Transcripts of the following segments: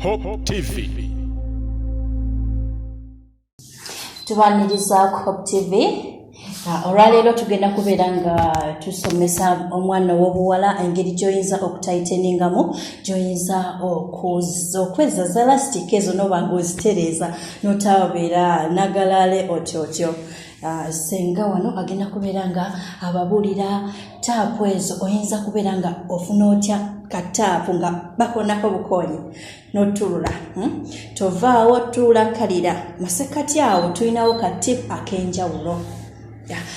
Hope TV. Tubaniriza ku Hope TV. Olwaleero tugenda kubeera nga tusomesa omwana ow'obuwala engeri gy'oyinza okutayiteningamu, gy'oyinza okwezaza lasitiika ezo n'oba ng'ozitereeza n'otabeera nagalaale otyo otyo. Senga wano agenda kubeera nga ababuulira taapu ezo oyinza kubeera nga ofuna otya ka taapu nga bakonako bukoonyi n'otulula, Tovaawo, tuula kalira masekati awo tulinawo ka tip ak'enjawulo.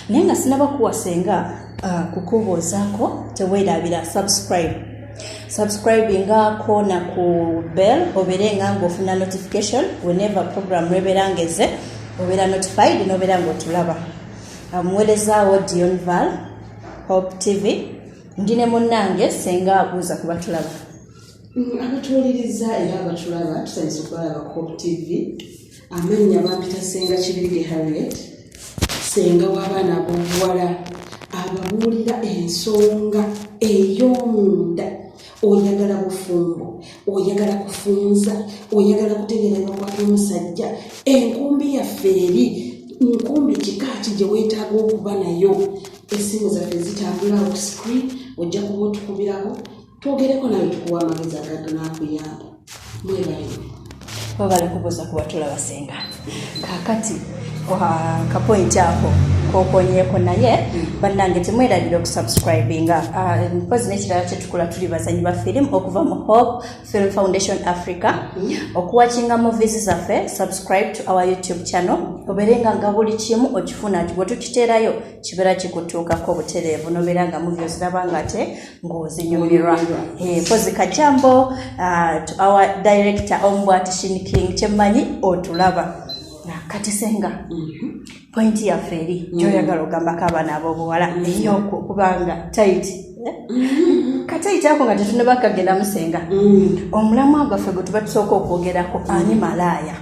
Naye nga sinaba kuwa senga kukubuuzaako, teweerabira subscribe, subscribingako na ku bell, obeere nga ng'ofuna notification whenever program lwebeera ngeze, obeera notified n'obeera ng'otulaba. Muweerezaawo Dion Val, Hope TV. Ndi ne munnange senga, abuuza kuba tulaba. Abatuwuliriza era abatulaba, tusanyusa okubalaba ku Hope TV. Amannya bampita Senga Kibirige Harriet, senga w'abaana ab'obuwala, ababuulira ensonga ey'omunda. Oyagala bufumbo, oyagala kufunza, oyagala kutegeera bakwata omusajja, enkumbi yaffe eri nkumbi kika ki gye weetaaga okuba nayo? Essimu zaffe zitambula ku screen, ojja kuba otukubirako twogereko nawe, tukuwa amagezi agaganaakuyamba. Mwebale. Webale kubuuza kuba tulaba senga. Kakati kapointi ako kokonyeeko, naye bannange temwerabira okusubscribinga. Mpozi n'ekirala kyetukola, tuli bazanyi ba firimu okuva mu Hope Film Foundation Africa. Okuwakinga movies zaffe, subscribe to our YouTube channel, obeerenga nga buli kimu okifuna bwe tukiteerayo, kibeera kikutuukako butereevu, nobeera nga movie oziraba nga ate ng'ozinyumirwa. Mpozi kajambo to our director Ombwati Shin King, kyemmanyi otulaba. Kati senga, pointi yaffe eri gyoyagala ogambako abaana ab'obuwala eyokubanga tight, katight ako nga tetunaba kagendamu, senga, omulamwa gwaffe gwe tuba tusooka okwogerako, ani malaaya?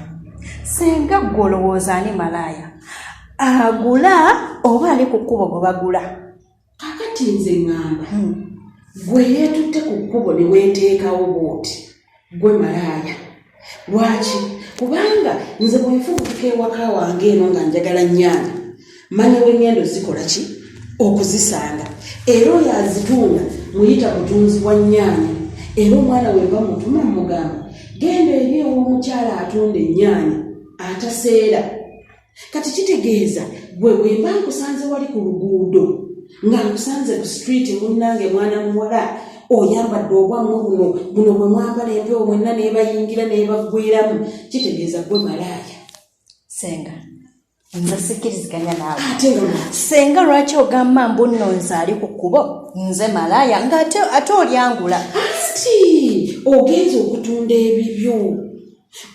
Senga, gwe olowooza ani malaaya, agula oba ali ku kkubo gwe bagula? Kakati nze ŋŋamba, gwe yeetutte ku kkubo ne weeteekawo bw'oti, gwe malaaya. Lwaki? Kubanga nze bwe nfubutuka ewaka wange eno nga njagala nnyaanya, manya w'eŋŋendo zikola ki okuzisanga, era oyo azitunda muyita mutunzi wa nnyaanya. Era omwana we mba mutuma, mugamba, "Genda eri ew'omukyala atunda ennyaanya ataseera." Kati kitegeeza gwe bwe mba nkusanze wali ku luguudo, nga nkusanze ku street, munnange mwana muwala, oyambadde obwammwe buno buno bwe mwambala empewo mwenna nebayingira nebaggweramu, kitegeeza gwe malaaya. Senga, nze sikkiriziganya naawe. Ate nga lwaki? Senga, lwaki ogamba mbu nno nze ali ku kkubo nze malaaya, nga ate olyangula? Anti ogenza okutunda ebibyo,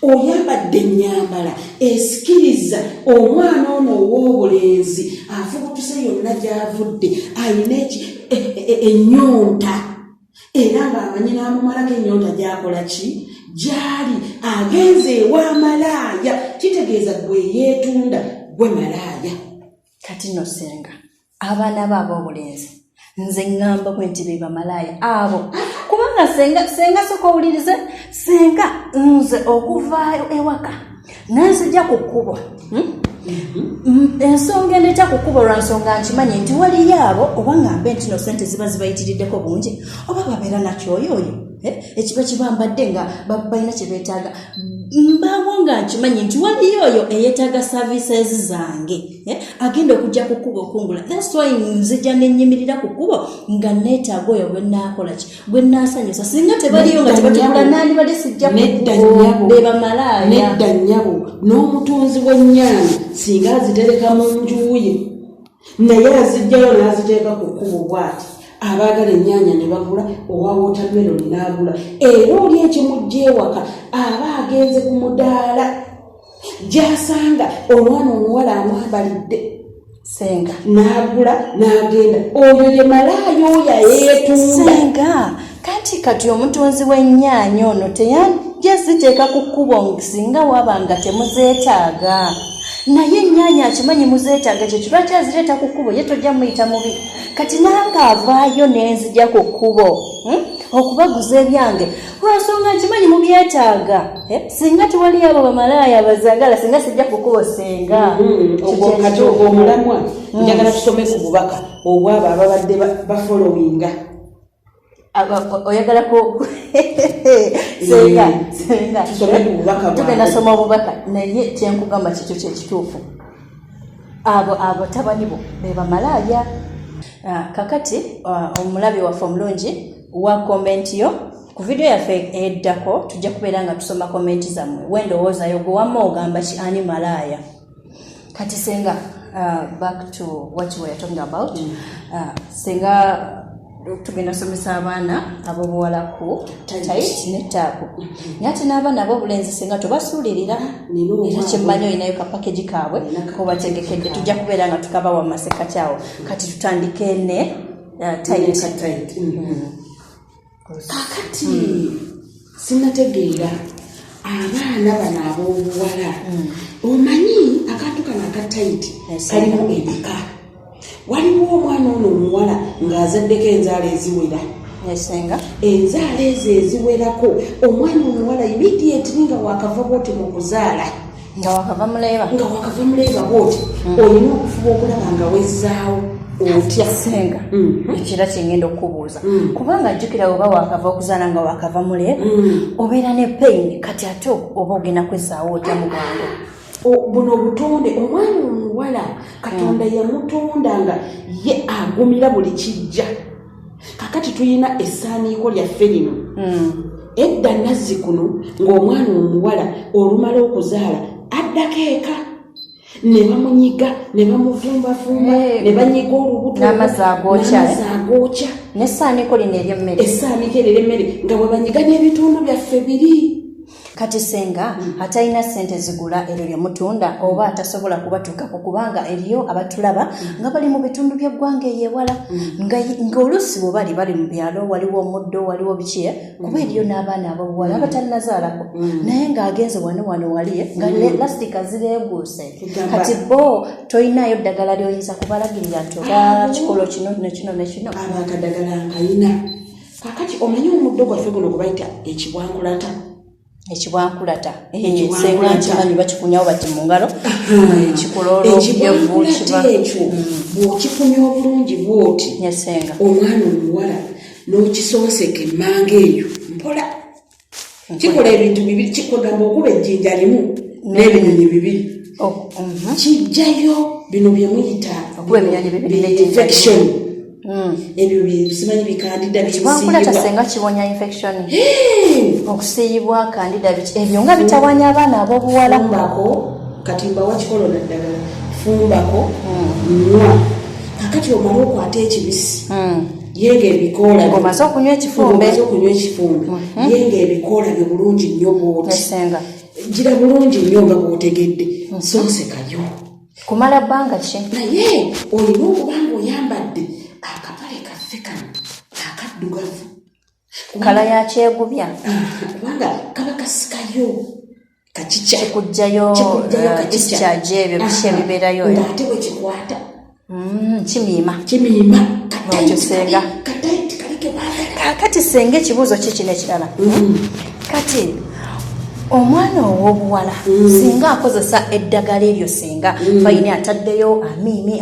oyambadde ennyambala esikiriza omwana ono ow'obulenzi afubutuse yonna gy'avudde, ayina ennyonta, era ng'amanyi n'amumalako ennyonta gy'akola ki gy'ali agenze ew'amalaaya. Kitegeeza gwe yeetunda, gwe malaaya. Kati no senga, abaana bo ab'obulenzi, nze ŋŋamba bwe nti be bamalaaya abo, kubanga senga, senga, soka owulirize senga, nze okuvaayo ewaka nenzija ku kkubo, Ensonga endeeta ku kkubo lwa nsonga nkimanyi nti waliyo abo, oba ŋŋambe nti no sente ziba zibayitiriddeko bungi, oba babeera nakyoyo oyo, ekiba kibambadde nga balina kye beetaaga. Mbaawo nga nkimanyi nti waliyo oyo eyeetaaga services zange, agenda okujja ku kkubo okungula. That's why nzija nenyimirira ku kkubo nga neetaaga oyo gwe naakola ki, gwe naasanyusa. Singa tebaliyo nga tebatugula, nandibadde sijja ku Nedda, kkubo. nnyabo. Be bamalaaya. Nedda nnyabo, n'omutunzi w'ennyaanya singa azitereka mu nju ye, naye azijjayo n'aziteeka ku kkubo bw'ati, abaagala ennyaanya ne bagula, owa watermelon n'agula. Era oli ekimujja ewaka aba agenze ku mudaala gy'asanga omwana omuwala amwambalidde Senga, n'agula n'agenda. Oyo ye malaaya, oyo ayeetunda. Senga, kati omutunzi w'ennyaanya ono teyajja ziteeka ku kkubo singa waba nga temuzeetaaga, naye ennyaanya akimanyi muzeetaaga, kyekyo lwaki azireeta ku kkubo. Ye tojja muyita mubi. Kati nange avaayo nenzija ku kkubo, Okubaguza ebyange lwansonga nkimanyi mubyetaaga. Singa tewali abo bamalaaya bazagala, singa sijja kukubo senga. Ogwo kati ogwo omulamwa, njagala tusome ku bubaka obwabo ababadde bafollowinga. Oyagala ku senga, senga. Tusome ku bubaka bwabwe. Tugenda soma obubaka, naye kyenkugamba kikyo kyekituufu, abo abatabani bo be bamalaaya. Kakati omulabi waffe omulungi, wa comment yo ku vidiyo yaffe eddako, tujja kubeera nga tusoma comment zammwe. Wendowoozayo gwe wamma ogamba ki, ani malaaya? Kati senga, back to what you were talking about. Senga tugenda somesa abaana ab'obuwala ku Tight. Tight ne taapu, naye ate n'abaana ab'obulenzi senga tobasuulirira. Nina Era omwana. Kyemmanyi olinayo ka package kaabwe Nina ka kobategekedde, tujja kubeera nga tukabawa mu masekkati awo. Kati tutandike ne tight. Ka tight. Kakati sinategeera abaana bano ab'obuwala, omanyi akantu kano aka tight kalimu ebika. Waliwo omwana ono omuwala ng'azaddeko enzaala eziwera. Esenga. Enzaala ezo eziwerako, omwana omuwala immediately nga wakava bwoti mu kuzaala, Nga wakava muleeba. Nga wakava muleeba bwoti, olina okufuba okulaba nga wezzaawo otya. Senga, ekira kyengenda okukubuuza, kubanga jjukira oba wakava okuzaala nga wakava muleeba, obeera ne pain. Kati ate oba ogenda kwezzaawo otya mu bwangu? Buno obutonde, omwana omuwala Katonda yamutonda nga ye agumira buli kijja. Kakati tulina essaaniiko lyaffe lino. Edda nazzi kuno ng'omwana omuwala olumala okuzaala addako eka ne bamunyiga ne bamuvumbavumba, ne banyiga olubuto. N'amazzi agookya, eh? N'amazzi agookya. N'essaaniiko lino ery'emmere. Essaaniiko eryo ery'emmere nga bwe banyiga n'ebitundu byaffe biri. Kati senga, atalina sente zigula eryo lye mutunda oba atasobola kubatuukako, kubanga eriyo abatulaba nga bali mu bitundu by'eggwanga eyo ewala, nga oluusi bwe bali bali mu byalo, waliwo omuddo, waliwo biki, kuba eriyo n'abaana ab'obuwala abatannazaalako, naye ng'agenze wano wano wali nga lastika zireeguuse. Kati bo tolinayo ddagala ly'oyinza kubalagirira nti oba kikolo kino nekino nekino? Abo akadagala nkayina. Kakati omanyi omuddo gwaffe guno gwe bayita ekibwankulata? Ekibwankulata. Ekibwankulata. Senga nkimanyi, bakikunyawo bati mu ngalo, kikola olw'obyevu. Ekibwankulata Kiba ekyo bw'okifunya obulungi bw'oti, Nyesenga. omwana omuwala n'okisonseka emmanga eyo mpola, kikola ebintu bibiri. Kikwegamba okuba ejjinja limu n'ebinyonyi bibiri. Oh. Kijjayo bino bye muyita Okuba ebinyonyi bibiri n'ejjinja. Infection, ebyo simanyi bi candida. Ekibwankulata senga kiwonya infection, okusiiyibwa, candida, biki ebyo nga bitawanya abaana ab'obuwala. Fumbako, kati mbawa kikolo naddagala. Fumbako, nywa. Kakati omale okwate ekibisi, yenga ebikoola byo. Ng'omaze okunywa ekifumbe. Ng'omaze okunywa ekifumbe, yenga ebikoola byo bulungi nnyo bwoti. Esenga. Gira bulungi nnyo nga bw'otegedde, sonsekayo. Kumala bbanga ki? Naye olina okuba nga oyambadde akapale kaffe kano akaddugavu. Colour ya kyegubya. Kubanga kaba kasikayo kakica. Kikugjayo. Kikugjayo kakica. Discharge ebyo biki ebibeerayo. Ng'ate bwe kikwata, Kimiima. Kimiima. Otyo senga. Ka tight kali ke baagala. Kaakati senga, ekibuuzo ki kino ekirala. Kati omwana ow'obuwala singa akozesa eddagala eryo senga, fine, ataddeyo amiimi,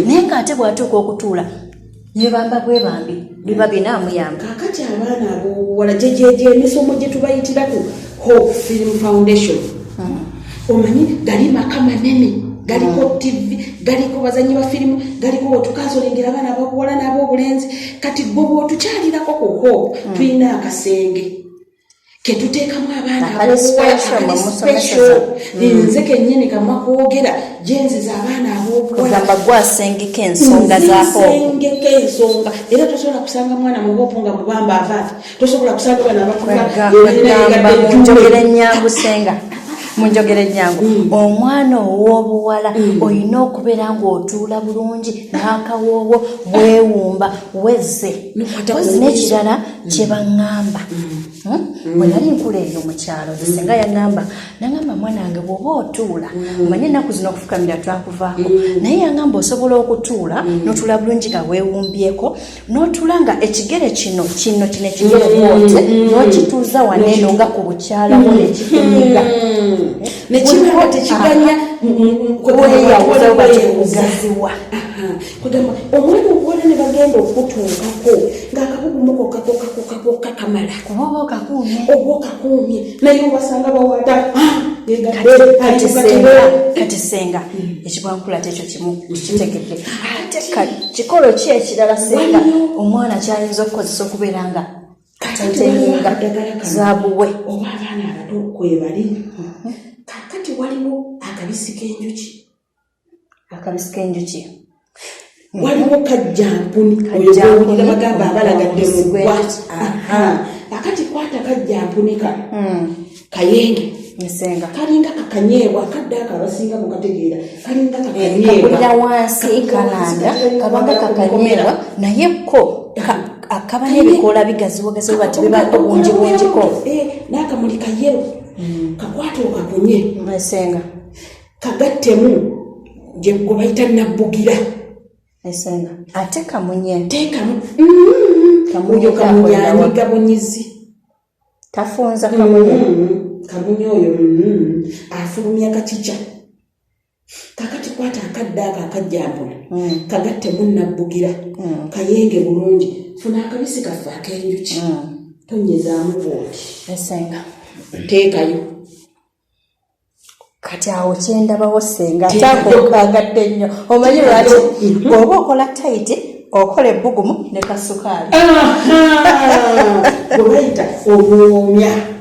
naye ng'ate bw'atuuka okutuula yebamba bwebambi, biba binaamuyamba? Kaakati abaana ab'obuwala, gyegyegyo emisomo gye tubayitira ku Hope Film Foundation. Omanyi gali maka manene, galiko TV, galiko bazanyi ba firimu, galiko wetukansolengera abaana ab'obuwala n'ab'obulenzi. Kati gwe bw'otukyalirako ku Hope, tulina akasenge ketuteekamu abaana Akali ab'obuwala. special, Akali mwe special. musomeseza. Nze kennyini kamwa kwogera gyenziza abaana ab'obuwala. Kugamba gwasengeka ensonga za Hope. Nsengeka ensonga, era tosobola kusanga mwana mu Hope nga mubamba avaati. Tosobola kusanga bana Kwegamba mu njogera ennyangu senga, mu njogera ennyangu, omwana ow'obuwala olina okubeera ng'otuula bulungi n'akawoowo, weewumba, wezze. Nokwata ku Pozi n'ekirala kye baŋŋamba. Bwe nali nkula eyo mu kyalo, nze senga yaŋŋamba, naŋŋamba, "Mwana wange, bw'oba otuula, omanye ennaku zino okufukamira twakuvaako, naye yaŋŋamba osobola okutuula n'otuula bulungi nga weewumbyeko, n'otuula nga ekigere kino kino kino ekigere bwote n'okituuza waneeno nga ku bukyalawo nekikunyiga." Nekiba nga tekiganya. Kweyawuza oba tekugaziwa. Kugamba omwana obuwala ne bagenda okutuukako ng'akabugumu kokka kokka kokka kokka kamala. Kuba oba okakuumye. Oba okakuumye, naye obasanga bawaata. Kati senga, ekibwankula tekyo kimu tukitegedde, ate kikolo ki ekirala senga omwana kyayinza okukozesa okubeera nga atighteninga zaabu we? Oba abaana abato kwebali kakati, waliwo akabisi k'enjuki. Akabisi k'enjuki. Waliwo kajjampuni, oyo gwowulira bagamba abalagadde mugwa. Akati kwata kajjampuni ka kayenge. Nsenga. Kalinga kakanyeebwa, akadde ako abasinga mukategeera, kalinga kakulira wansi, kalanda, kabanga kakanyeebwa, naye ko kaba n'ebikoola bigaziwagaziwa bati biba obungi bungiko. N'akamuli kayero, kakwata okakunye. Nsenga. Kagattemu gye gwe bayita nabbugira. Nsenga, ate kamunye? Teekamu. Kamunye. Oyo kamunye. Kakolera wa? Anyiga bunyizi. Tafunza kamunye? Kamunye oyo afulumya kakica. Kakati kwata akadde ako akajjampula, kagattemu nabbugira, kayenge bulungi, funa akabisi kaffe ak'enjuki, tonyezaamu bwoti. Nsenga. Teekayo. Kati awo kyendabawo senga, ate ako kagadde nnyo. Omanyi lwaki? Bw'oba okola tight, okola ebbugumu ne kasukaali. Gwe bayita obuwoomya.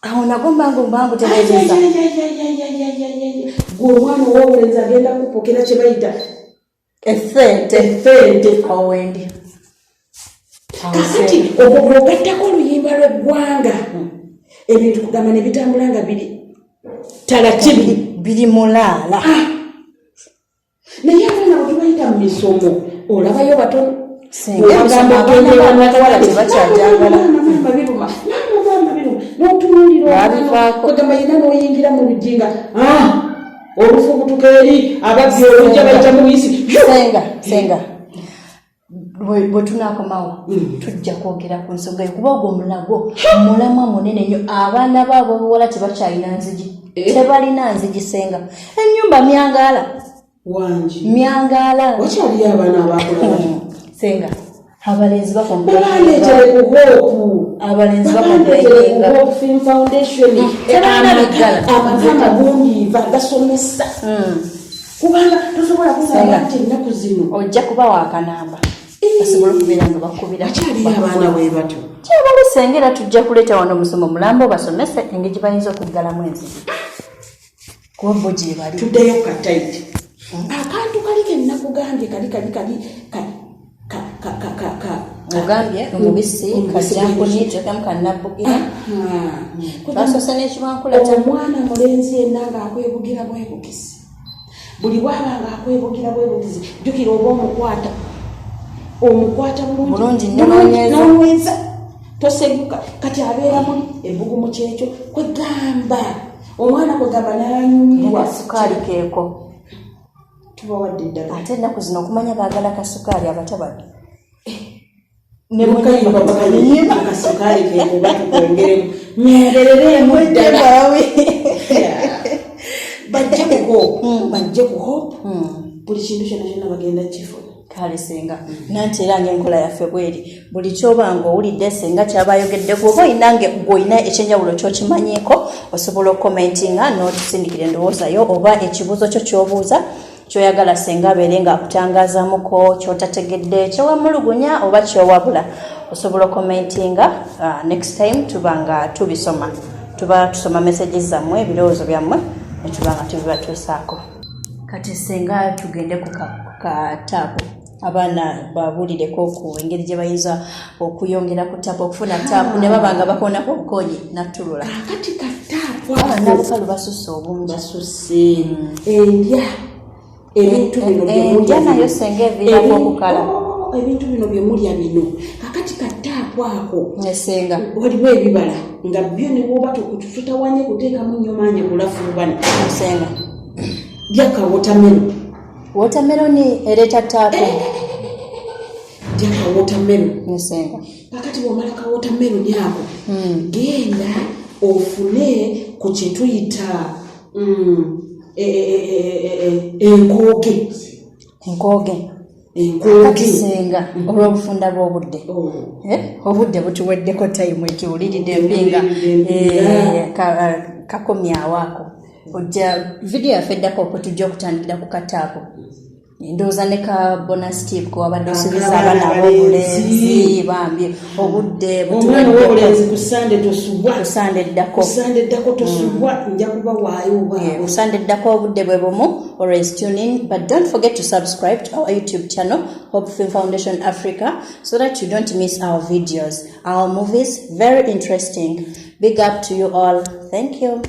Awo nagwo mbangu mbangu tereezeza. Gwe omwana ow'obulenzi agenda kupokera kye bayita esente. Esente. Awo wendi. Awo Kakati senga. ogwo bw'ogattako oluyimba lw'eggwanga, ebintu kugamba ne bitambula nga biri talatibu. Biri mulaala. Naye abaana bwe tubayita mu misomo, olabayo batono. Senga, emisomo abaana b'abawala tebakyajagala. Maama biruma, maama, maama biruma, n'otunuulira omwana, Babivaako. Kugamba yina n'oyingira mu luggi nga olufubutuka eri ababbi olujja bayita mu buyisi. Senga, senga, bwe tunaakomawo tujja kwogera ku nsonga eyo, kuba ogwo mulago mulamwa munene nnyo. Abaana baabo obuwala tebakyalina nzigi. Tebalina nzigi senga, ennyumba myangaala. Wangi. Myangaala. Wakyaliyo abaana abakola batyo. Senga, abalenzi Babandeetere ku Hope. Abalenzi Babandeetere ku bacomplaininga. Hope Film Foundation. Tebalina biggala. Amaka amagundiiva gasomesa, kubanga tosobola kugamba Senga. nti ennaku zino Ojja kubawa akanamba basobole okubeera nga bakubira. Wakyaliyo abaana bwe batyo. Kyebali senga, era tujja kuleeta wano omusomo mulambo basomese engeri gye bayinza okuggalamu enzigi, kuba bo gye bali. Tuddeyo ku katight, akantu kali kenakugambye kali kali kali ka- ka- ka- ka- ka- ka- Ogambye omubisi. Omubisi. Kajjankuni, teekamu kannabbugira. Ah. Twasoose n'ekibankulata. Omwana mulenzi yenna ng'akwebugira bwebugizi, buli bwaba ng'akwebugira bwebugizi, jjukira oba omukwata, omukwata Bulungi bulungi. nnyo, n'onyweza. N'onyweza, toseguka. Kati abeera muli ebbugumu kyekyo kwegamba omwana kwegamba n'anyumirwa. Kasukaali keeko. Tubawadde eddagala. Ate ennaku zino okumanya baagala kasukaali, abatabani. Mukayimba bakayimba kasukaali keeko, batukwongeremu, nyongerereemu ddala. Bajje ku Hope, bajje ku Hope, buli kintu kyonna kyonna bagenda kifuna. Kale senga, nanti era ngaenkola yaffe bweri, buli kyoba nga owulidde senga kyaba ayogeddeko, oba olina gweolina ekyenjawulo kyokimanyiiko, osobola okucommentinga n'otusindikira endowooza yo oba ekibuuzo kyo kyobuuza kyoyagala senga abeere nga akutangazaamuko, kyotategedde, kyewamulugunya oba kyowabula, osobola okucommentinga. Next time tuba nga tubisoma, tuba tusoma messages zammwe, ebirowoozo byammwe, netuba nga tubibatuusaako. Kati senga tugende ku ka taapu, abaana babuulireko ku engeri gye bayinza okuyongera ku taapu, okufuna taapu ne baba nga bakoonako obukoonyi nattulula. Kakati kataapu. Abaana basusse obungi. Basusse endya, ebintu bino Endya nayo senga eviirako okukala. Oh, ebintu bino byemulya bino. Kakati kataapu. Kataapu ako. Esenga. Waliwo ebibala nga byo ne bwoba totawanye kuteekamu nnyo maanyi kulafuubana. Esenga. Lyaka wotamelon. Wotamelon ereeta taapu. Lyaka wotamelon. Esenga. Kakati bw'omala ka wotamelon ako, genda ofune ku kye tuyita enkooge. Enkooge. Enkooge. Kati senga, olw'obufunda bw'obudde, Oh. Obudde butuweddeko, time etuwuliridde empinga. Etuwuliridde empinga. Kakomyawo ako, ojja vidiyo yaffe eddako okwe tujja okutandikira ku kataapu, ndowooza ne ka bonus tip kewabadde osuubiza Akabaana abaana ab'obulenzi. Bambi, obudde Omwana butuweddeko. ow'obulenzi, ku Sande tosubwa. Ku Sande eddako. Ku Sande eddako tosubwa, nja kuba waayo obwabo. Ku Sande eddako, obudde bwe bumu. Always tune in, but don't forget to subscribe to our YouTube channel, Hope Film Foundation Africa, so that you don't miss our videos, our movies. Very interesting. Big up to you all. Thank you.